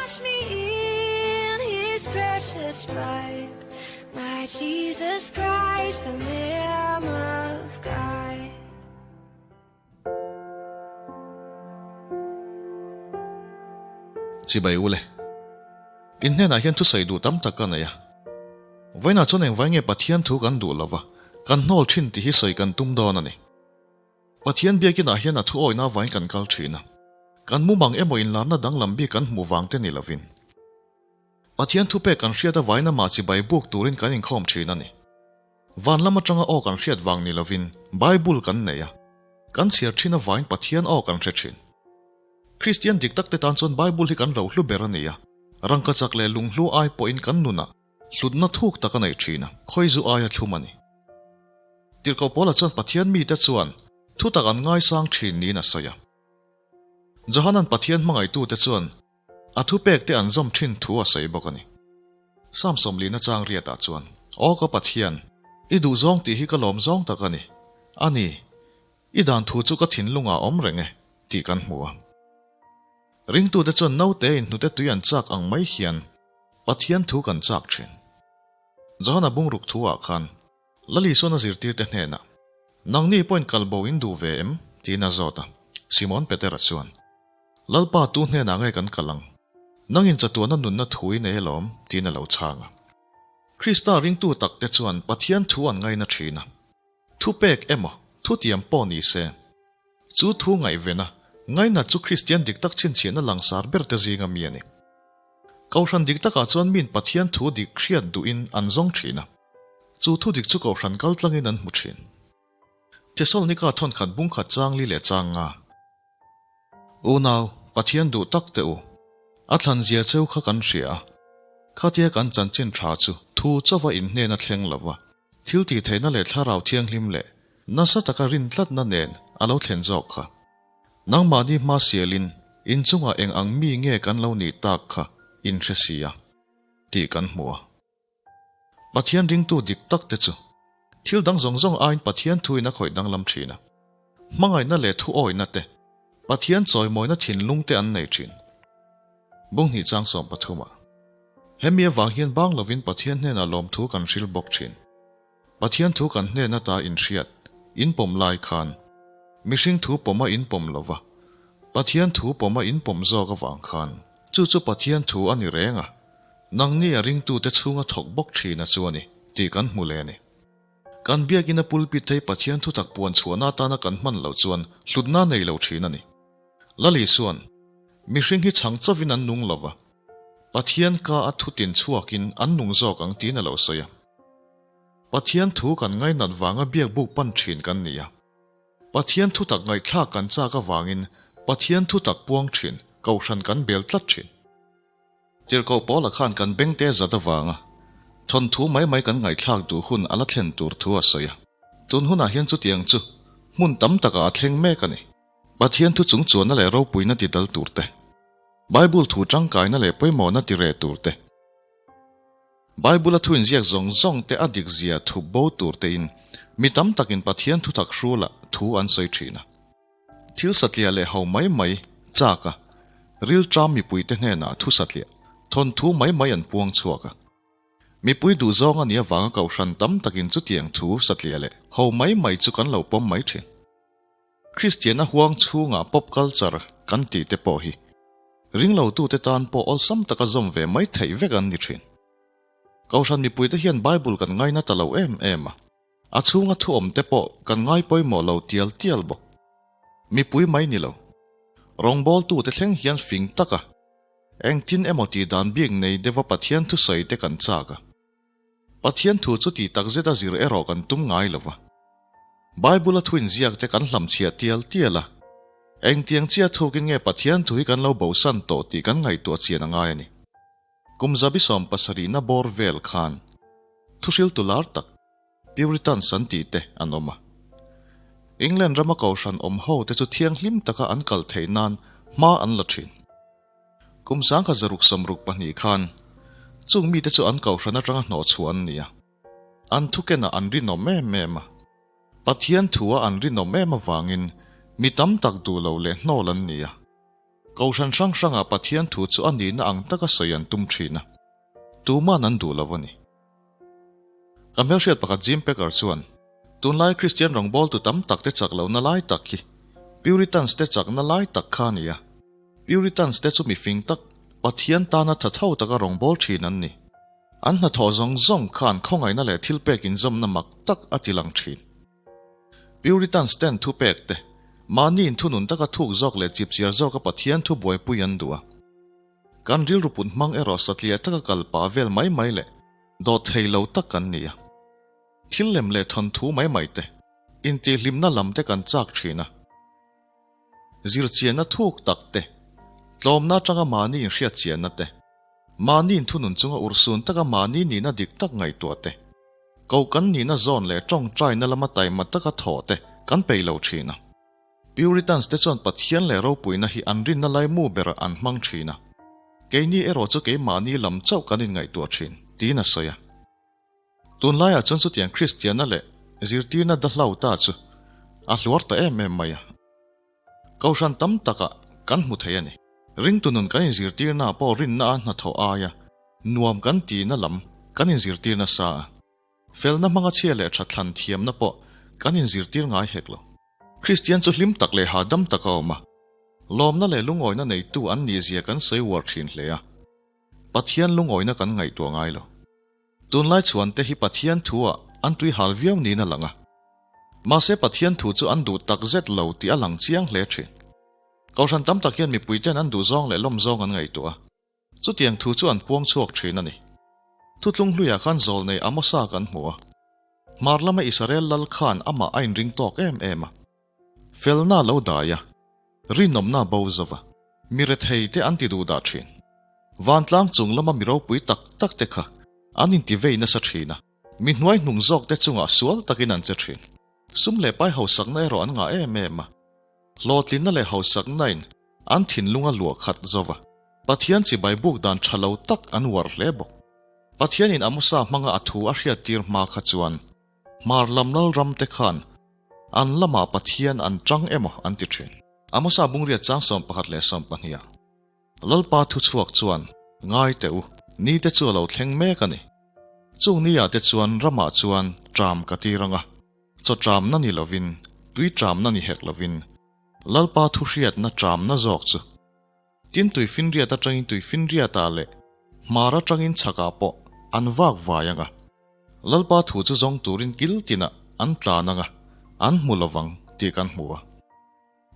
Wash me in his precious blood, my Jesus Christ, the Lamb of God. Chibai ule. In hnenah hian thusawi duh tam tak ka nei a. Vawiinah chuan engvai nge Pathian thu kan duh lova, kan hnawl thin tih hi sawi kan tum dawn a ni. Pathian biakinah hian a thu awihna avain kan kal thin a. Kan mumang emaw inlarna danglam bik kan hmuh vang te ni lovin. Pathian thupek kan hriat avain amah chibai buk turin kan inkhawm thin a ni. Van lam atanga aw kan hriat vang ni lovin Bible kan nei a, kan chhiar thin avain Pathian aw kan hre thin. Kristian dik tak te tan chuan Bible hi kan rohlu ber a ni a, rangkachak leh lunghlu ai pawhin kan nunah Hlutna thuk tak a neih thin a, khawizu aia thlum a ni. Tirhkoh Paula chuan Pathian mite chuan thutak an ngaisang thin niin a sawi a. Johanan Pathian hmangaihtute chuan a thupekte an zawm thin thu a sawi bawk a ni. Psalm sawmlina chang riatah chuan, Aw ka Pathian, i duhzawng tih hi ka lawm zawng tak a ni. A ni, i dan thu chu ka thinlungah a awm reng e, tih kan hmu a. Ringtute chuan naute in hnute tui an chak ang mai hian Pathian thu kan chak thin. Johana bungruk thu ah khan Lali sawn a zirtirte hnenah, Nangni pawhin kal bo in duh ve em? tiin a zawt a. Simon Petera chuan, Lalpa tu hnenah nge kan kal ang? Nangin chatuana nunna thu i nei alawm, tiin a lo chhang a. Krista ringtu takte chuan Pathian thu an ngaina thin a. Thupek emaw, thutiam pawh ni se, chu thu ngaihvena ngainat chu Kristian dik tak chhinchhiahna langsar berte zinga mi a ni. Kohhran dik takah chuan miin Pathian thu dik hriat duhin an zawng thin a, chu thu dik chu kohhran kal tlangin an hmu thin. Thesalonika thawnkhat bungkhat chang li leh chang nga. Unau, Pathian duh tak teh u. A thlan zia cheu kha kan hria a, khatia kan chanchin tha chu thu chauva inhnena thleng lova, Thil tih theihna leh thlarau thianghlim leh nasa taka rin tlatna nen a lo thlen zawk kha. Nangmahni hma sialin in chungah eng ang mi nge kan lo nih tak kha in hre si a, tih kan hmu a. Pathian ringtu dik tak te chu thil dang zawng zawng aiin Pathian thuin a khawih danglam thin a. Hmangaihna leh thu awihna te, Pathian chawimawina thinlung te an nei thin. Bunghnih chang 13 ah. Hemi avang hian bang lovin Pathian hnenah lawmthu kan hril bawk thin. Pathian thu kan hnen ata inhriat, inpawm lai khan, mihring thu pawma inpawm lova, Pathian thu pawma inpawm zawk avang khan, chu chu Pathian thu a ni reng a, nangni a ringtute chhunga thawk bawk thin a chu a ni tih kan hmu leh a ni. Kan biakina pulpit te hi Pathian thutak puan chhuahna atana kan hman loh chuan hlutna nei lo thin a ni. Lali chuan, Mihring hi chhang chauhin an nung lova, Pathian ka a thu tin chhuakin an nung zawk ang tiin a lo sawi a. Pathian thu kan ngainat vanga biak buk pan thin kan ni a. Pathian thutak ngaihthlak kan chak avangin Pathian thutak puang thin Kohhran kan bel tlat thin. Tirhkoh Paula khan kan bengte zat avanga thawnthu mai mai kan ngaihthlak duh hun a la thlen tur thu a sawi a. Tun hunah hian chutiang chu hmun tam takah a thleng mek a ni. Pathian thu chung chuanna leh ropuina ti dal tur te, Bible thu tangkaina leh pawimawhna ti reh tur te, Bible-a thu inziak zawng zawng te a dik zia thup bo tur tein mi tam takin Pathian thutak hrulah thu an sawi thin a. Thil satliah leh ho mai mai chak a, rilṭam mipuite hnenah thu satliah, thawnthu mai mai an puang chhuak a. Mipui duh zawng a nih avanga kohhran tam takin chutiang thu satliah leh ho mai mai chu kan lo pawm mai thin. Kristianna huang chhungah pop culture kan tih te pawh hi ringlotute tan pawh awlsam taka zawm ve mai theih vek an ni thin. Kohhran mipuite hian Bible kan ngaina ta lo em em a, a chhunga thu awm te pawh kan ngai pawimawh lo tial tial bawk. Mipui mai ni lo, rawngbawltute thleng hian fing taka engtin emaw tih dan bik nei deuha Pathian thusawi te kan chak a. Pathian thu chu tih tak zeta zir erawh kan tum ngai lo va. Bible-a thu inziak te kan hlamchhiah tial tial a. Engtiang chiah thukin nge Pathian thu hi kan lo bosan tawh tih kan ngaihtuah chian a ngai a ni. Kum zabi 70na bawr vel khan thuhriltu lar tak Puritans an tih te an awm a. England rama kohhran awm ho te chu thianghlim taka an kal theih nan hma an la thin. Kum 1662 khan chung mite chu an kohhran atanga hnawhchhuah an ni a. An thukenah an rinawm em em a. Pathian thua an rinawm em avangin mi tam tak duh lo leh hnawl an ni a. Kohhran hrang hrangah Pathian thu chu a nihna ang taka sawi an tum thin a, tuman an duh lo a ni. Ka hmelhriat pakhat Jim Packer chuan, Tunlai Kristian rawngbawltu tam tak te chak lohna lai tak hi Puritans te chakna lai tak kha a ni a. Puritans te chu mifing tak, Pathian tana tha tho taka rawngbâwl thin an ni. An hnathawh zawng zawng khan khawngaihna leh thilpek inzawmna mak tak a ti lang thin. Puritans ten thupek te, mahni inthunun taka thuk zawk leh chipchiar zawka Pathian thu buaipui an duh a. Kan rilru put hmang erawh satliah taka kal pah vel mai mai leh dawt thei lo tak kan ni a. Thil lem leh thawnthu mai mai te, intihhlimna lam te kan chak thin a. Zirchianna thuk tak te, tlawmna atanga mahni inhriatchianna te, mahni inthunun chunga urhsun taka mahni nihna dik tak ngaihtuah te, koh kan nihna zawn leh tawngtaina lama taima taka thawh te kan peih lo thin a. Puritans te chuan Pathian leh ropuina hi an rinna laimu berah an hmang thin a. Keini erawh chu keimahni lam chauh kan inngaihtuah thin, tiin a sawi a. Tunlaiah chuan chutiang Kristianna leh zirtirna dahlau ta chu a hluar ta em em mai a. Kohhran tam takah kan hmu thei a ni. Ringtu nun kan inzirtirna pawh rinna a hnathawh aia nuam kan tihna lam kan inzirtir nasa a. Felna hmanga chhia leh tha thlan thiamna pawh kan inzirtir ngai hek lo. Kristian chu hlim tak leh hahdam tak a awm a. Lawmna leh lungawina neitu an nihzia kan sawi uar thin hle a. Pathian lungawina kan ngaihtuah ngai lo. Tunlai chhuan te hi Pathian thu ah an tui hal viau niin a lang a. Mahse Pathian thu chu an duh tak zet lo tih a lang chiang hle thin. Kohhran tam tak hian mipui ten an duh zawng leh lawm zawng an ngaihtuah a. Chutiang thu chu an puang chhuak thin a ni. Thutlung hluiah khan zawlnei Amosa kan hmu a. Hmar lama Israel lal khan amah a inring tawk em em a. Felna lo dai a, rinawmna bo zo va, mi rethei te an ti duh dah thin. Vantlang chung lama mi ropui tak tak te kha an inti vei nasa thin a, mi hnuai hnung zawk te chungah sual takin an che thin. Sum leh pai hausakna erawh an ngah em em a, hlawhtlinna leh hausakna in an thinlung a luah khat zo va, Pathian chibai buk dan tha lo tak an uar hle bawk. Pathianin Amosa hmanga a thu a hriattir hma kha chuan Hmar lam lal ram te khan an lamah Pathian an tang emaw an ti thin. Amosa bungriat chang 11 leh 20 ah Lalpa thu chhuak chuan, Ngai teh u, ni te chu a lo thleng mek a ni. Chung ni ah te chuan ramah chuan tram ka tir ang a, chaw tramna ni lovin, tui tramna ni hek lovin, Lalpa thu hriatna tramna zawk chu. Tin tuifinriat atangin tuifinriatah leh hmar atangin chhakah pawh an vak vai ang a. Lalpa thu chu zawng turin kil tinah an tlan ang a, an hmu lovang tih kan hmu a.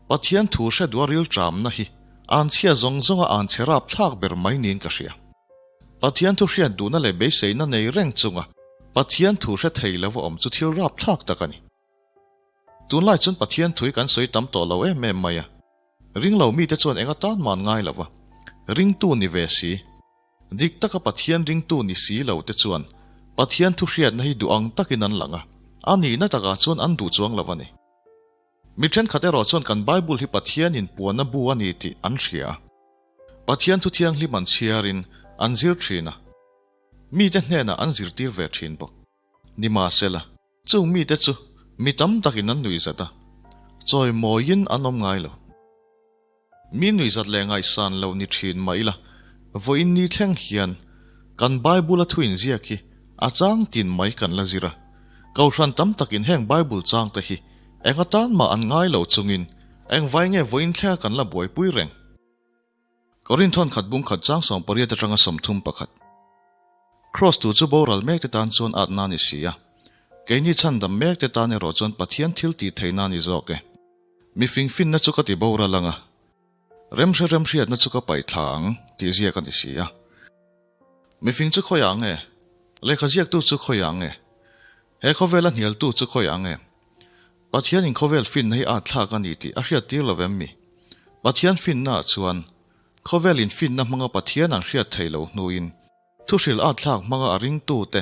Pathian thu hre duh a rilṭamna hi anchhia zawng zawnga anchhe rapthlak ber mai niin ka hria. Pathian thu hriat duhna leh beiseina nei reng chunga Pathian thu hre thei lova awm chu thil rapthlak tak a ni. Tunlai chuan Pathian thu hi kan sawi tam tawh lo em em mai a. Ringlo mite chuan eng atan mah an ngai lo va, ringtu ni ve si. Dik taka Pathian ringtu ni si lo te chuan Pathian thu hriatna hi duh ang takin an lang a, a nihna takah chuan an duh chuang lo a ni. Mi thenkhat erawh chuan kan Bible hi Pathianin puanna bu a ni tih an hria a. Pathian thu thianghlim an chhiarin an zir thin a, mite hnenah an zirtir ve thin bawk. Nimahsela, chung mite chu mi tam takin an nuihzat a, chawimawiin an awm ngai lo. Mi nuihzat leh ngaihsan lo ni thin mah ila, vawiin ni thleng hian kan Bible-a thu inziak hi a chang tin mai kan la zir a. Kohhran tam takin heng Bible changte hi eng atan mah an ngai lo chungin engvai nge vawiin thlenga kan la buaipui reng? Korinthon khat bung khat chang 18 atanga 31. Kraws tu chu boral mek te tan chuan atna a ni si a, keini chhandam mek te tan erawh chuan Pathian thil tih theihna a ni zawk e. Mi fingfinna chu ka ti boral ang a, remhre remhriatna chu ka paih thla ang tih ziak a ni si a. Mi fing chu khawiah nge? Lehkha ziaktu chu khawiah nge? He khawvela hnialtu chu khawiah nge? Pathianin khawvel finna hi at thlak a ni tih a hriattir lo vem mi? Pathian finnaah chuan khawvelin finna hmanga Pathian an hriat theih loh hnuin thuhril at thlak hmanga a ringtute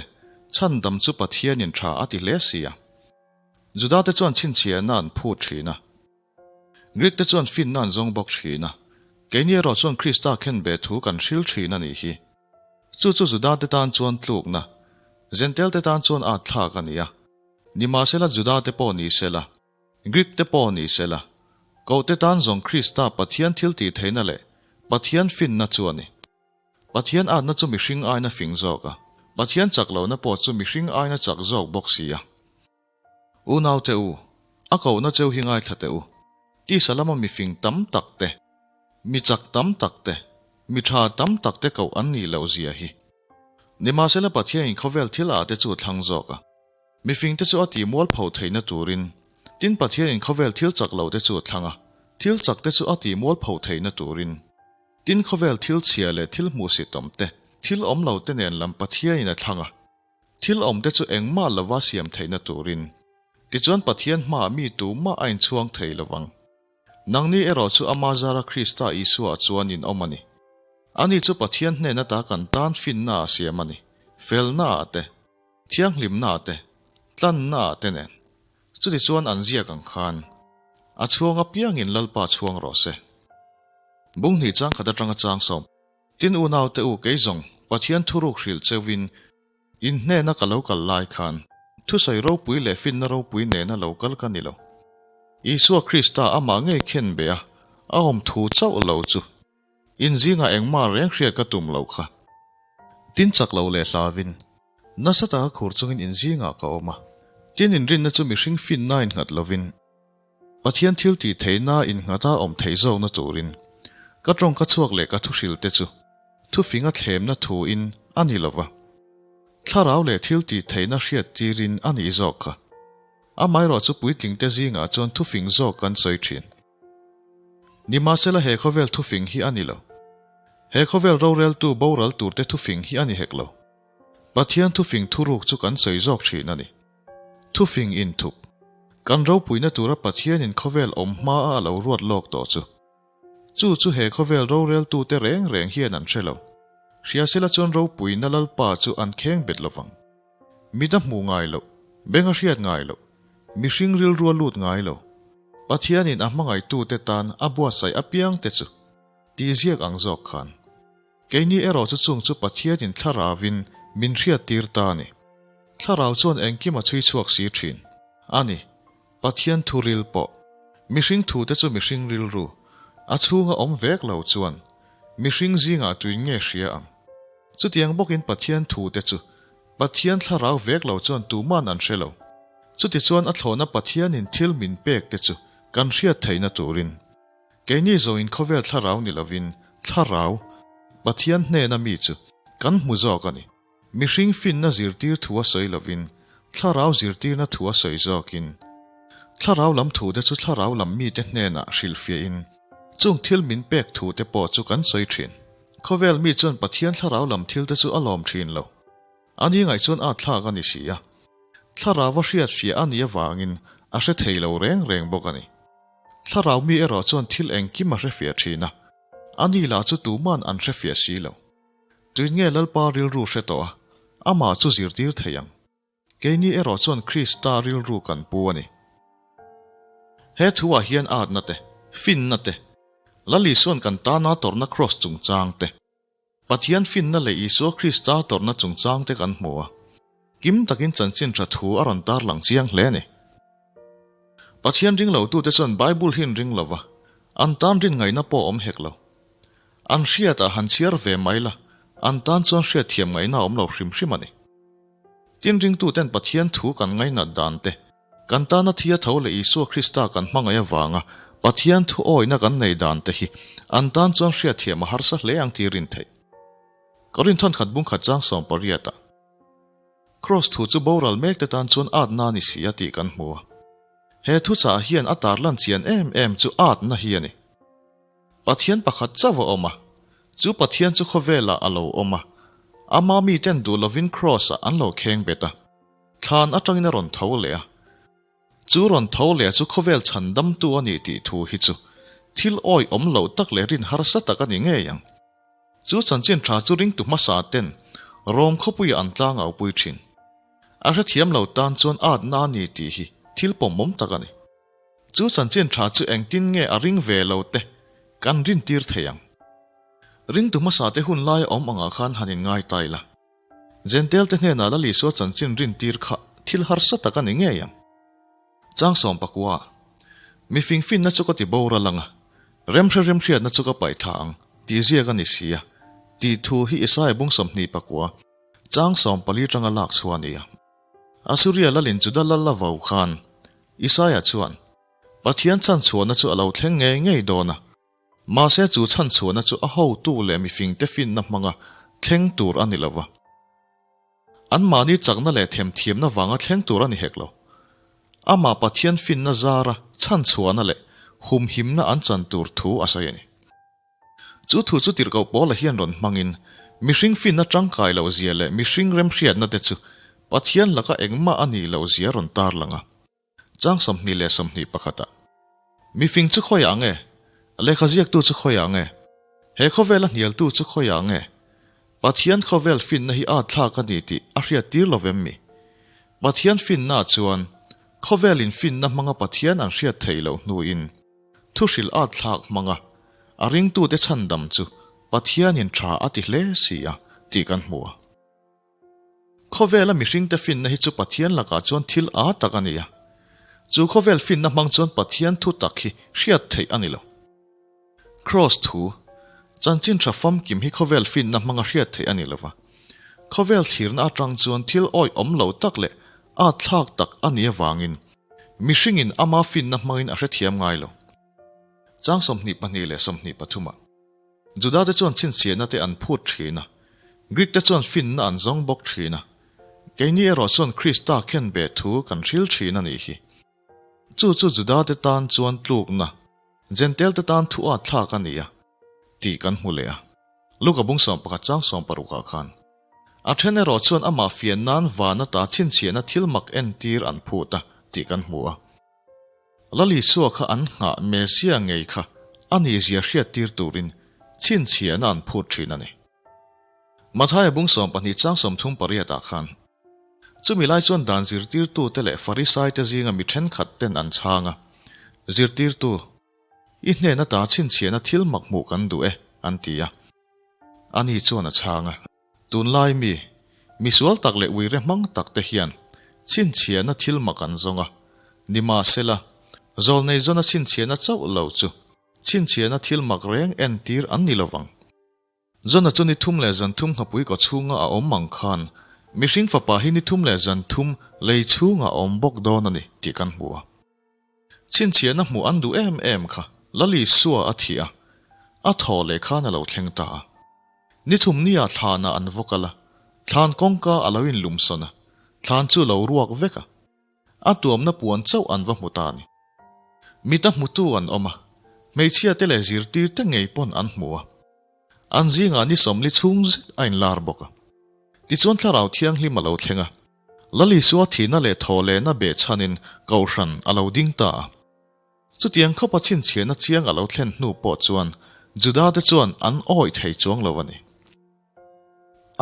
chhandam chu Pathianin tha a ti hle si a. Judate chuan chhinchhiahna an phut thin a. Greek te chuan finna an zawng bawk thin a. Keini erawh chuan Krista khenbeh thu kan hril thin a nih hi. Chu chu Judate tan chuan tlukna, Jentail-te tan chuan at thlak a ni a. Nimahsela Juda-te pawh ni sela, Greek-te pawh ni sela, kohte tan zawng Krista Pathian thil tih theihna leh. Pathian finna chu a ni. Pathian atna chu mihring aina fing zawk a, Pathian chak lohna pawh chu mihring aina chak zawk bawk si a. Unaute u, a kohna cheu hi ngaithla teh u. Tisa lama mifing tam tak te, mi chak tam tak te, mi tha tam tak te koh an nih loh zia hi. Nimahsela Pathianin khawvel thil ah te chu thlang zawk a. Mifing te chu a tih mualpho theihna turin, tin Pathianin khawvel thil chak lo te chu thlang a, thil chak te chu a tih mualpho theihna turin. Tin khawvel thil chhia leh thil hmuhsit awm te, thil awm lo te nen lam Pathianin a thlang a, thil awm te chu engmah lova siam theihna turin. Tichuan Pathian hmaah mi tumah a inchhuang thei lo vang. Nangni erawh chu ama zara Krista Isua chuan in awm a ni. Ani chu Pathian hnen ata kan tan finna a siam a ni, felna ah te, thianghlimna ah te, tlanna ah te nen. Chutichuan an ziak ang khan, a chhuang apiangin Lalpa chhuang rawh se. Bung hnih chang khat atanga chang sawm. Tin unaute u kei zawng Pathian thuruk hrilh cheuhin in hnena ka lo kal lai khan thusawi ropui leh finna ropui nena lo kal ka ni lo. Isua Krista amah ngei khen be a, a awm thu chauh lo chu in zingah engmah reng hriat ka tum lo kha. Tin chak lo leh hlavin nasa taka khur chungin in zingah ka awm a, tin inrinna chu mihring finna innghat lovin, Pathian thil tih theihna innghat a awm theih zawkna turin ka tawngka chhuak leh ka thuhril te chu thufinga thlemna thu in a ni lova, thlarau leh thil tih theihna hriat tirin a nih zawk kha. Amaherawh chu puitling te zingah chuan thufing zawk kan sawi thin. Nimahsela he khawvel thufing hi a ni lo. He khawvel roreltu boral turte thufing hi a ni hek lo. Pathian thufing thuruk chu kan sawi zawk thin a ni. Thufing inthup. Kan ropuina tura Pathianin khawvel awm hmaa a lo ruat lawk tawh chu. Chu chu he khawvel roreltute reng reng hian an hre lo. Hriasela chuan ropuina Lalpa chu an kheng bet lovang. Mit a hmuh ngai loh, beng a hriat ngai loh, mihring rilru a lut ngai lo. Pathianin a hmangaihtute tan a buatsaih apiangte chu tihziak ang zawk khan. Keini erawh chu chung chu Pathianin Thlarauvin min hriattir ta a ni. Thlarau chuan engkim a chhui chhuak si thin a ni. Pathian thu ril pawh, mihring thute chu mihring rilru, a chhunga awm vek lo chuan mihring zingah tuin nge hria ang? Chutiang bawkin Pathian thute chu Pathian Thlarau vek lo chuan tuman an hre lo. Chutichuan a thlawhna Pathianin thil min pek te chu kan hriat theihna turin Keini zawin khawvel thlarau ni lovin thlarau, Pathian hnena mi chu kan hmu zawk a ni. Mihring finna zirtir thu a sawi lovin thlarau zirtirna thu a sawi zawkin thlarau lam thute chu thlarau lam mite hnenah hrilhfiahin chung thil min pek thute pawh chu kan sawi thin. Khawvel mi chuan Pathian thlarau lam thilte chu a lawm thin lo. A ni ngaih chuan at thlak a ni si a. Thlarau a hriatfiah a nih avangin a hre thei lo reng reng bawk a ni. Thlarau mi erawh chuan thil engkim a hrefiah thin a, a ni lah chu tuman an hrefiah si lo. Tuin nge Lalpa rilru hre tawh a, amah chu zirtir thei ang? Keini erawh chuan Krista rilru kan pu a ni. He thuah hian atna te, finna te, Lal Isua'n kan tana tawrhna kraws chungchang te, Pathian finna leh Isua Krista tawrhna chungchang te kan hmu a, kim takin chanchin tha thu a rawn tarlang chiang hle a ni. Pathian ring lotute chuan Bible hi an ring lo va, an tan rin ngaihna pawh a awm hek lo. An hriatah han chhiar ve mai la, an tan chuan hriatthiam ngaihna a awm lo hrim hrim a ni. Tin ringtuten Pathian thu kan ngainat dan te, Kan tana thi a tho leh Isua Krista kan hmangaih avanga Pathian thu awihna kan nei dan te hi an tan chuan hriatthiam a harsa hle ang tih rin theih. Korinthon khat bung khat chang 18 ah Kraws thu chu boral mek te tan chuan atna a ni si a tih kan hmu a. He thuchah hian a tarlan chian em em chu atna hi a ni. Pathian pakhat chauh a awm a, chu Pathian chu khawvelah a lo awm a, ama miten duh lovin Kraws-ah an lo kheng bet a. Thlan atangin a rawn tho leh a, chu rawn tho leh chu khawvel chhan damtu a ni tih thu hi chu thil awi awm loh tak leh rin harsa tak a ni ngei ang. Chu chanchin tha chu ringtu hmasa ten Rom khawpuiah an tlangau pui thin. A hrethiam lo tan chuan atna a ni tih hi thil pawmawm tak a ni. Chu chanchin tha chu engtin nge a ring ve lo te kan rintir thei ang. Ringtu hmasa te hun laia awm angah khan han inngai ta ila. Jentail te hnenah Lal Isua chanchin rintir kha thil harsa tak a ni ngei ang. Chang 19, Mi fingfinna chu ka ti boral ang a, remhre remhriatna chu ka paih thla ang. tih ziak a ni si a, tih thu hi Isaia bung 24, chang 14 tanga lak chhuah a ni a. Asuria lalin Juda lal a vau khan Isaia chuan Pathian chhanchhuahna chu a lo thleng ngei ngei dawn a, mahse chu chhanchhuahna chu a hotu leh mifingte finna hmanga thleng tur a ni lo va. Anmahni chakna leh themthiamna vanga thleng tur a ni hek lo. Amah Pathian finna zara chhanchhuahna leh humhimna an chan tur thu a sawi a ni. Chu thu chu tirhkoh Paula hian rawn hmangin mihring finna tangkai loh zia leh mihring remhriatna te chu Pathian laka engmah a nih loh zia rawn tarlang a. Chang 20 21 ah. Mifing chu khawiah nge? Lehkha ziaktu chu khawiah nge? He khawvela hnialtu chu khawiah nge? Pathian khawvel finna hi at thlak a ni tih a hriat tir lo vem mi? Pathian finna chuan khawvelin finna hmanga Pathian an hriat theih loh hnuin thuhrilh at thlak hmanga a ringtute chhandam chu Pathianin tha a ti hle si a tih kan hmu a. Khawvela mihringte finna hi chu Pathian lakah chuan thil â tak a ni a. Chu khawvel finna hmang chuan Pathian thu tak hi hriat theih a ni lo. Kraws thu, chanchin tha famkim hi khawvel finna hmanga hriat theih a ni lo va. Khawvel thlirna atang chuan thil awih awm lo tak leh ât thlak tak a nih avangin mihringin ama finna hmangin a hrethiam ngai lo. Chang 22 leh 23 ah. Juda te chuan chhinchhiahna te an phut thin a, Greek te chuan finna an zawng bawk thin a. Keini erawh chuan Krista khenbeh thu kan hril thin a nih hi. Chu chu Juda te tan chuan tlukna, Jentail te tan thu at thlak a ni a, tih kan hmu leh a. Luka bung 11 chang 16 ah khan. A then erawh chuan amah fian nan van ata chhinchhiahna thil mak entir an phut a, tih kan hmu a. Lal Isua kha an nghah Messia ngei kha a nihzia hriattir turin chhinchhiahna an phut thin a ni. Mathaia bung 12 chang 38 ah khan, Chumi lai chuan dan zirtirtute leh Farisaite zinga mi thenkhat ten an chhang a, Zirtirtu, i hnen ata chhinchhiahna thil mak hmuh kan duh e, an ti a. Ani chuan a chhang a. Tunlai mi, misual tak leh uire hmang tak te hian chhinchhiahna thil mak an zawng a, nimahsela, zawlnei zawna chhinchhiahna chauh lo chu chhinchhiahna thil mak reng entir an ni lovang. Zawna chu ni thum leh zan thum nghapui kaw chhunga a awm ang khan mihring fapa hi ni thum leh zan thum lei chhungah a awm bawk dawn a ni tih kan hmu a. Chhinchhiahna hmuh an duh em em kha Lal Isua a thih a, a thaw leh khan a lo thleng ta a. Ni thum nia thlanah an va kal a, thlan kawngka a lo inlumsawn a, thlan chu lo ruak vek a. A tuamna puan chauh an va hmu ta a ni. Mita hmutu an awm a, hmeichhia te leh zirtir te ngei pawn an hmu a. An zingah ni 40 chhung zet a inlar bawk a. Tichuan Thlarau Thianghlim a lo thleng a, Lal Isua thihna leh thawhlehna behchhanin Kohhran a lo ding ta a. Chutiang khawpa chhinchhiahna chiang a lo thlen hnu pawh chuan Juda-te chuan an awih thei chuang lo a ni.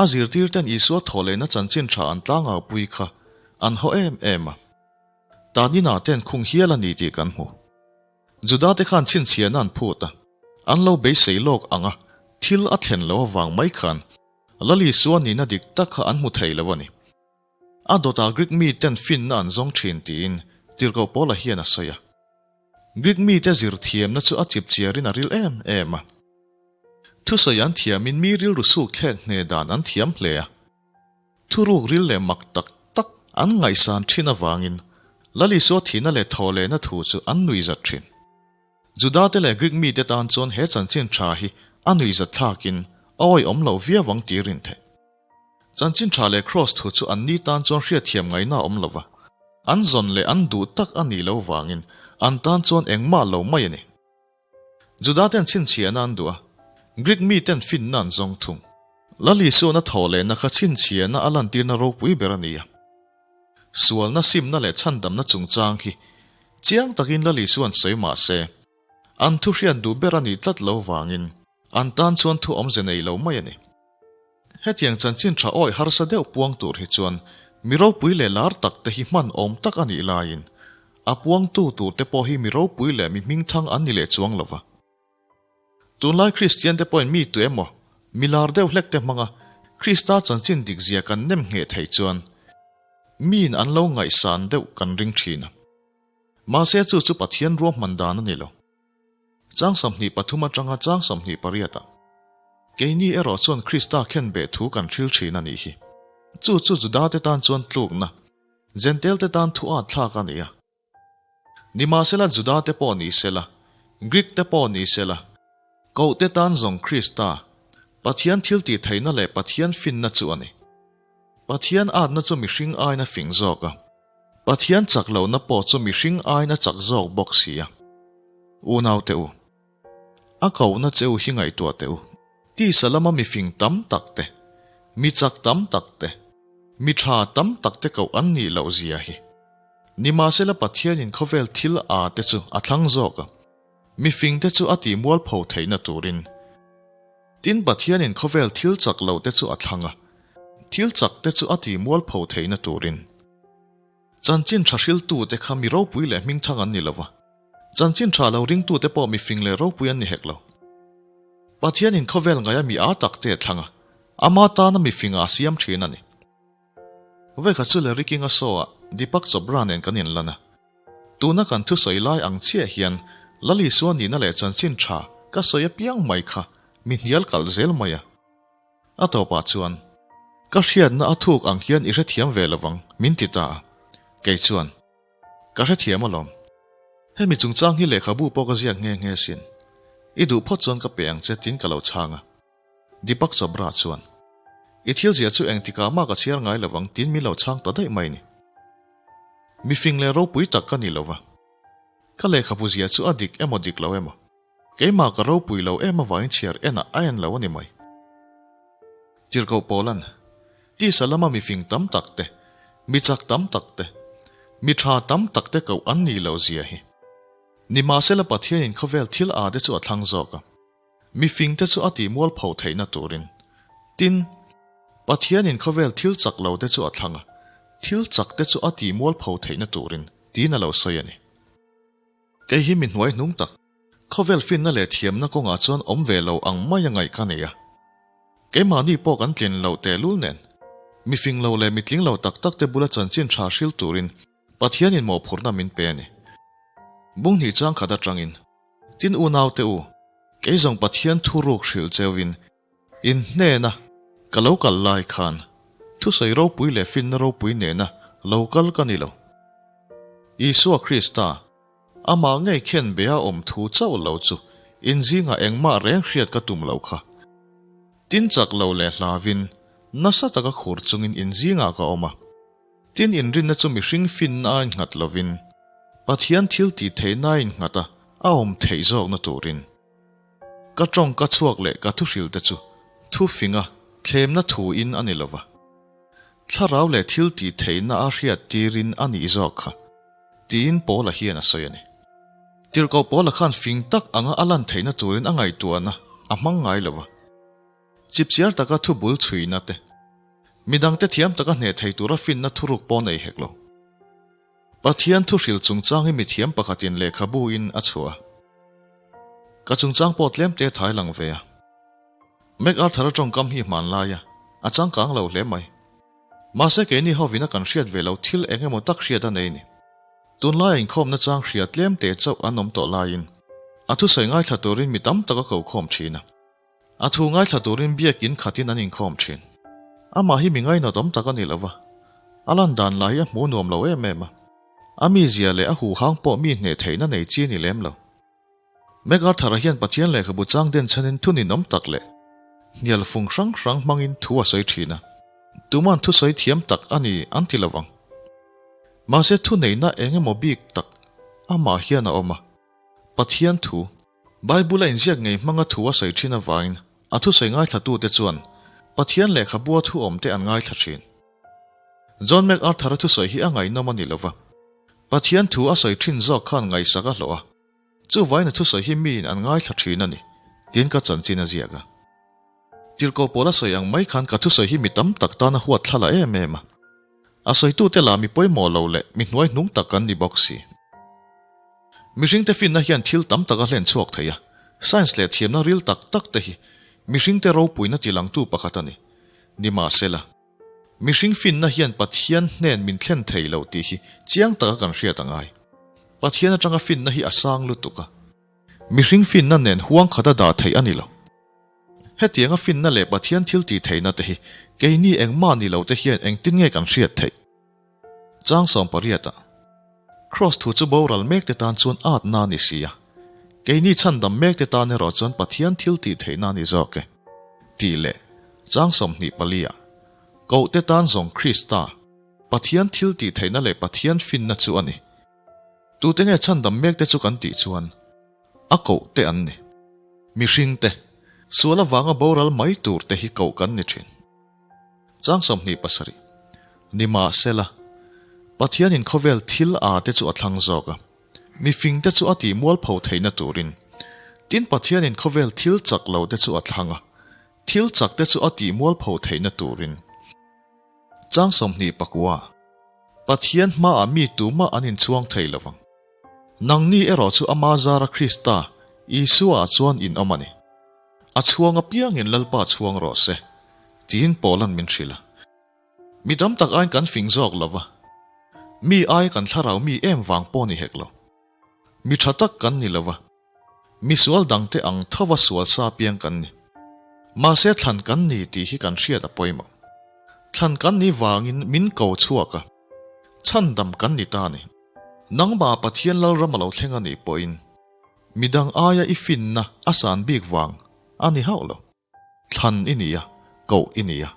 A zirtirten Isua thawhlehna chanchin tha an tlangaupui kha an haw em em a. Tan inah ten khung hial a ni tih kan hmu. Juda-te khan chhinchhiahna an phut a, an lo beisei lawk ang a, thil a thlen loh avang mai khan Lal Isua nihna dik tak kha an hmu thei lo a ni. A dawtah Greek miten finna an zawng thin tiin Tirhkoh Paula hian a sawi a. Greek mite zir thiamna chu a chip chiarin a ril em em a. Thusawi an thiamin mi rilru suk thlek hne dan an thiam hle a. Thuruk ril leh mak tak tak an ngaihsan thin avangin Lal Isua thihna leh thawhlehna thu chu an nuihzat thin. Juda-te leh Greek mite tan chuan he chanchin tha hi a nuihzat thlakin a awihawm loh viau ang tih rin theih. Chanchin tha leh Kraws thu chu an ni tan chuan hriatthiam ngaihna a awm lo va, an zawn leh an duh tak a nih loh vangin an tan chuan engmah lo mai a ni. Juda-ten chhinchhiahna an duh a, Greek miten finna an zawng thung. Lal Isuana thaw lehna kha chhinchhiahna a lantirna ropui ber a ni a. Sualna, simna leh chhandamna chungchang hi chiang takin Lal Isuan sawi mah se, an thu hriat duh ber a nih tlat lo vangin an tan chuan thu awmze nei lo mai a ni. Hetiang chanchin tha awih harsa deuh puang tur hi chuan mi ropui leh lar tak te hi hman awm tak a nih laiin a puangtu tur te pawh hi mi ropui leh mi hmingthang an ni leh chuang lo va. Tunlai Kristian te pawhin mi tu emaw mi lar deuh hlek te hmanga Krista chanchin dik zia kan nem ngheh theih chuan miin an lo ngaihsan deuh kan ring thin a. Mahse chu chu Pathian ruahman dan a ni lo. Chang 23 atanga chang 28 ah. Keini erawh chuan Krista khenbeh thu kan hril thin a nih hi. Chu chu Judate tan chuan tlukna, Jentail-te tan thu at thlak a ni a. Nimahsela Judate pawh ni sela, Greek-te pawh ni sela, Kohte tan zawng Krista, Pathian thiltih theihna leh Pathian finna chu a ni. Pathian atna chu mihring aiin a fing zawk a, Pathian chak lohna pawh chu mihring aiin a chak zawk bawk si a. Unaute u, a kohna che u hi ngaihtuah teh u. Tisa lama mifing tam tak te, mi chak tam tak te, mi tha tam tak te koh an nih loh zia hi. Nimahsela Pathianin khawvel thil a te chu a thlang zawk a, mifing te chu a tih mualpho theihna turin. Tin Pathianin khawvel thil chak lo te chu a thlang a, thil chak te chu a tih mualpho theihna turin. Chanchin tha hriltute kha mi ropui leh hmingthang an ni lo va, chanchin tha lo ringtute pawh mifing leh ropui an ni hek lo. Pathianin khawvel ngaia mi â tak te a thlang a, ama tana mifingah a siam thin a ni. Vawikhat chu Larry King-a show-ah Deepak Chopra nen kan inlan a. Tuna kan thusawi lai ang chiah hian Lal Isua nihna leh chanchin tha ka sawi apiang mai kha mi hnial kalh zel mai a. A tawpah chuan, Ka hriatna a thuk ang hian i hrethiam ve lovang, min ti ta a. Kei chuan, Ka hrethiam alawm. Hemi chungchang hi lehkhabu pawh ka ziak nghe nghe sin. I duh phawt chuan ka pe ang che tiin ka lo chhang a. Deepak Chopra chuan, I thil ziah chu engtikah mah ka chhiar ngai lovang tiin min lo chhang ta daih mai ni. Mifing leh ropui tak ka ni lova. Ka lehkhabu ziah chu a dik emaw dik lo emaw. Keimah ka ropui lo em avangin chhiar enah a en lo a ni mai. Tirhkoh Paulan, Tisa lama mifing tam tak te, mi chak tam tak te, mi tha tam tak te koh an nih loh zia hi. Nimahsela Pathianin khawvel thil a te chu a thlang zawk a, mifing te chu a tih mualpho theihna turin. Tin, Pathianin khawvel thil chak lo te chu a thlang a, thil chak te chu a tih mualpho theihna turin, tiin a lo sawi a ni. Kei hi mi hnuai hnung tak, khawvel finna leh thiamna kawngah chuan awm ve lo ang mai a ngaih ka nei a. Keimahni pawh kan tlin loh tehlul nen, mi fing lo leh mi tling lo tak tak te bula chanchin tha hril turin Pathianin mawhphurhna min pe a ni. Bunghnih chang khat atangin, Tin unaute u, kei zawng Pathian thuruk hrilh cheuhin In hnena ka lo kal lai khan thusawi ropui leh finna ropui nena lo kal ka ni lo. Isua Krista, amah ngei khen be a awm thu chauh lo chu in zingah engmah reng hriat ka tum lo kha. Tin chak lo leh hlavin nasa taka khur chungin in zingah ka awm a. Tin inrinna chu mihring finna a innghat lovin Pathian thil tih theihna a innghat a, a awm theih zawkna turin. Ka tawng ka chhuak leh ka thuhril te chu thu finga thlemna thu in a ni lova, thlarau leh thil tih theihna a hriat tirin a nih zawk kha, tiin Paula hian a sawi a ni. Tirhkoh Paula khan fing tak anga a lan theihna turin a ngaihtuahna a hmang ngai lova, chipchiar taka thu bul chhuina te, midangte thiam taka hneh thei tura finna thuruk pawh nei hek lo. Pathian thuhril chungchang hi mithiam pakhatin lehkhabu in a chhuah a. Ka chungchang pawh tlem te thai lang ve a. MacArthur-a tawngkam hi hmanlai a, a changkang lo hle mai. Mahse keini hovin a kan hriat ve lo thil eng emaw tak hriat a nei ni. Tunlaia inkhawmna chang hria tlem te chauh an awm tawh laiin a thusawi ngaithla turin mi tam tak a kokhawm thin a. A thu ngaithla turin biakin khatin an inkhawm thin. Amah hi mi ngainawtawm tak a ni lo va, a lan dan lah hi a hmuh nuam lo em em a. A mizia leh a huhang pawh mi hneh theihna nei chi a ni lem lo. MacArthur-a hian Pathian lehkhabu chang den chhanin thu ninawm tak leh hnial fung hrang hrang hmangin thu a sawi thin a. Tuman thusawi thiam tak a ni an ti lo vang. Mahse thuneihna eng emaw bik tak amah hian a awm a, Pathian thu Bible a inziak ngei hmanga thu a sawi thin avangin a thusawi ngaithlatute chuan Pathian lehkhabua thu awmte an ngaithla thin. John MacArthur-a thusawi hi a ngaihnawm a ni lova, Pathian thu a sawi thin zawk khan ngaihsak a hlawh a, chuvain a thusawi hi miin an ngaithla thin a ni, tiin ka chanchin a ziak a. Tirhkoh pawl a sawi ang mai khan ka thusawi hi mi tam tak tan a huat thla la em em a. A sawitute lah mi pawimawh lo leh mi hnuai hnung tak kan ni bawk si. Mihringte finna hian thil tam tak a hlen chhuak thei a, science leh thiamna ril tak tak te hi mihringte ropuina tilangtu pakhat a ni. Nimahsela, mihring finna hian Pathian hnen min thlen thei lo tih hi chiang taka kan hriat a ngai. Pathian atanga finna hi a sang lutuk a. Mihring finna nen huang khata dah theih a ni lo. Hetianga finna leh Pathian thil tih theihna te hi keini engmah ni lo te hian engtin nge kan hriat theih? Chang sawmpariatah, Kraws thu chu boral mek te tan chuan atna a ni si a, keini chhandam mek te tan erawh chuan Pathian thil tih theihna a ni zawk e, tih leh chang 24 ah, Koh te tan zawng Krista, Pathian thil tih theihna leh Pathian finna chu a ni. Tute nge chhandam mek te chu kan tih chuan a koh te an ni. Mihring te, sual avanga boral mai tur te hi koh kan ni thin. Chang 27, Nimahsela, Pathianin khawvel thil a te chu a thlang zawk a, mifing te chu a tih mualpho theihna turin. Tin, Pathianin khawvel thil chak lo te chu a thlang a, thil chak te chu a tih mualpho theihna turin. Chang 29, Pathian hmaah mi tumah an inchhuang thei lo vang. Nangni erawh chu ama zara Krista, Isua-ah chuan in awm a ni. A chhuang apiangin Lalpa chhuang rawh se, tiin Paula'n min hrilh a. Mi tam tak aiin kan fing zawk lo va, mi aia kan thlarau mi em vang pawh ni hek lo. Mi tha tak kan ni lo va, mi sual dangte ang thova sual sa piang kan ni. Mahse thlan kan ni tih hi kan hriat a pawimawh. Thlan kan ni vangin min ko chhuak a, chhandam kan ni ta a ni. Nangmah Pathian Lalram a lo thleng a nih pawhin Midang aia i finna a san bik vang a ni hauh lo. Thlan i ni a, koh i ni a,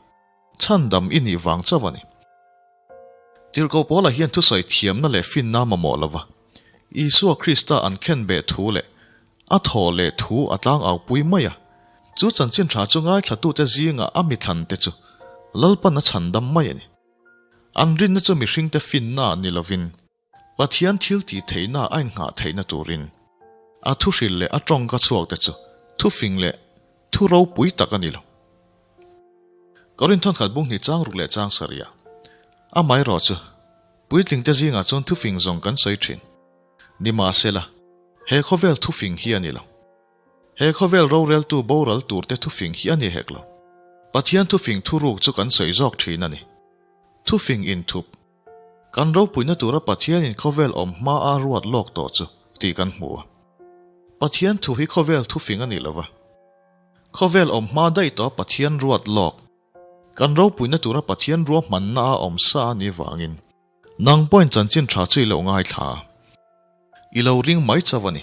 chhandam i nih vang chauh a ni. Tirhkoh Paula hian thusawi thiamna leh finna a mamawh lo va, Isua Krista an khenbeh thu leh a thaw leh thu a tlangau pui mai a. Chu chanchin tha chu ngaithlatute zingah a mithlante chu Lalpan a chhandam mai a ni. An rinna chu mihringte finna ni lovin, Pathian thil tih theihna a inngah theihna turin a thu hrilh leh a tawngka chhuak te chu thufing leh thu ropui tak a ni lo. Korinthon khat bung hnih chang ruk leh chang sarih ah amaherawh chu puitling te zingah chuan thufing zawng kan sawi thin. Nimahsela, he khawvel thufing hi a ni lo. He khawvel roreltu boral tur te thufing hi a ni hek lo. Pathian thufing thuruk chu kan sawi zawk thin a ni. Thufing inthup. Kan ropuina tura Pathianin khawvel awm hma a ruat lawk tawh chu tih kan hmu a. Pathian thu hi khawvel thufing a ni lo va. Khawvel awm hma daih tawh Pathian ruat lawk. Kan ropuina tura Pathian ruahmanna a awm sa a nih vangin nang pawhin chanchin tha chu i lo ngaithla a. I lo ring mai chauh a ni.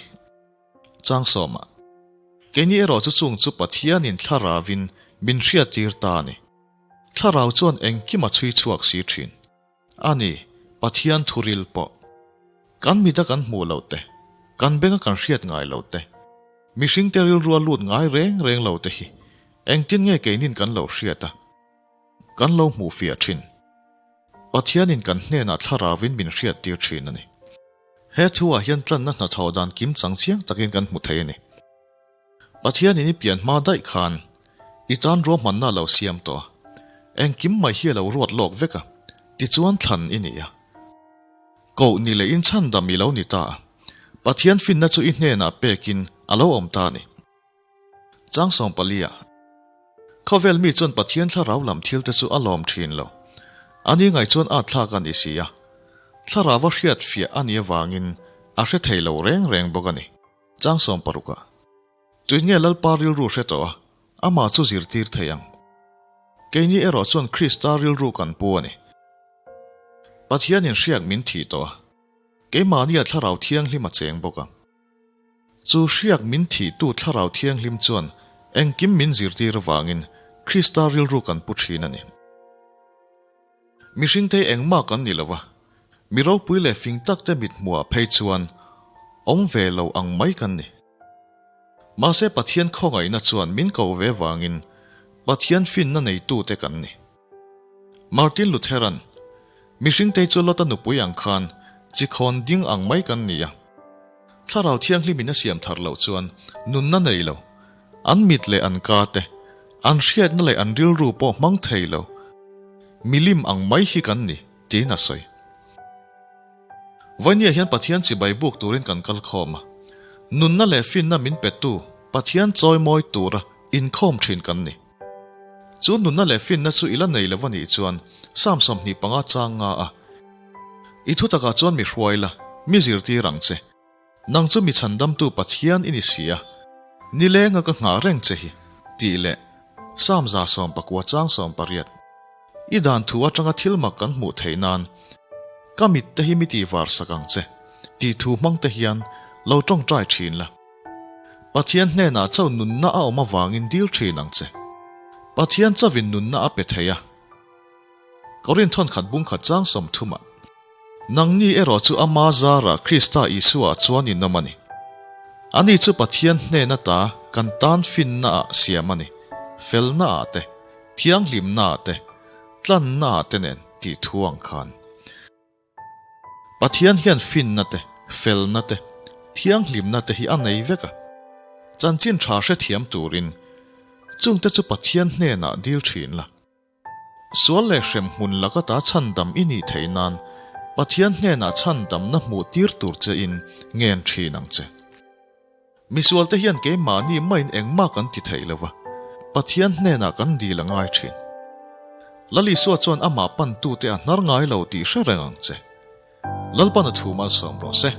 Chang sawmah, Keini erawh chu chung chu Pathianin thlaravin min hriattir ta a ni. Thlarau chuan engkim a chhui chhuak si thin. A ni, Pathian thuril pawh. Kan mita kan hmuh loh te, kan benga kan hriat ngai loh te, mihringte rilrua lut ngai reng reng lo te hi engtin nge keinin kan lo hriat a, kan lo hmuh fiah thin. Pathianin kan hnenah thlarauvin min hriattir thin a ni. He thuah hian tlanna hnathawh dan kim chang chiang takin kan hmu thei a ni. Pathianin i pian hma daih khan i tan ruahmanna a lo siam tawh a, engkim mai hi a lo ruat lawk vek a, tichuan thlan i ni a. Koh ni leh in chhandam i lo ni ta a, Pathian finna chu i hnenah pekin a lo awm ta a ni. Chang 14 ah, Khawvel mi chuan Pathian thlarau lam thil te chu a lawm thin lo. Ani ngaih chuan at thlak a ni si a, thlarau a hriat fiah a nih avangin a hre thei lo reng reng bawk a ni. Chang 16 ah, Tuin nge Lalpa rilru hre tawh a, amah chu zirtir thei ang? Keini erawh chuan Krista rilru kan pu a ni. Pathianin hriak min thih tawh a, keimahnia Thlarau Thianghlim a cheng bawk ang. Chu hriak min thihtu Thlarau Thianghlim chuan engkim min zirtir avangin Krista rilru kan pu thin a ni. Mihringte engmah kan ni lo va, mi ropui leh fing takte mithmuhah phei chuan awm ve lo ang mai kan ni. Mahse Pathian khawngaihna chuan min ko ve vangin Pathian finna neitute kan ni. Martin Lutheran, Mihringte chu Lota nupui ang khan chi khawn ding ang mai kan ni a. Thlarau Thianghlimin a siam thar loh chuan nunna nei lo, an mit leh an ka te, an hriatna leh an rilru pawh hmang thei lo, milim ang mai hi kan ni, tiin a sawi. Vawinia hian Pathian chibai buk turin kan kal khawm a, nunna leh finna min petu Pathian chawimawi tura inkhawm thin kan ni. Chu nunna leh finna chu i la nei lo a nih chuan Psalm 25 chang nga a, I thu takah chuan mi hruai la, mi zirtir ang che. Nang chu mi chhandamtu Pathian i ni si a, nilenga ka nghah reng che hi, tih leh. Psalm 119 chang 18. I dan thu atanga thil mak kan hmuh theih nan ka mit te hi mi tih var sak ang che tih thu hmang te hian lo tawngtai thin la. Pathian hnenah chauh nunna a awm avangin dil thin ang che. Pathian chauhin nunna a pe thei a. Korin thawnkhat bungkhat chang 30 ah, Nangni erawh chu ama zarah Krista Isua chuan in awm a ni. Ani chu Pathian hnen ata kan tan finna ah siam a ni, felna ah te, thianghlimna ah te, tlanna ah te nen tih thu ang khan. Pathian hian finna te, felna te, thianghlimna te hi a nei vek a. Chanchin tha hrethiam turin chungte chu Pathian hnenah dil thin la. Sual leh hrem hmun laka ta chhandam i nih theih nan Pathian hnenah chhandamna hmuh tir tur che in ngen thin ang che. Misualte hian keimahni maiin engmah kan ti thei lo va, Pathian hnenah kan dil a ngai thin. Lal Isua chuan amah pantute a hnar ngai lo tih hre reng ang che. Lalpan a thu malsawm rawh se.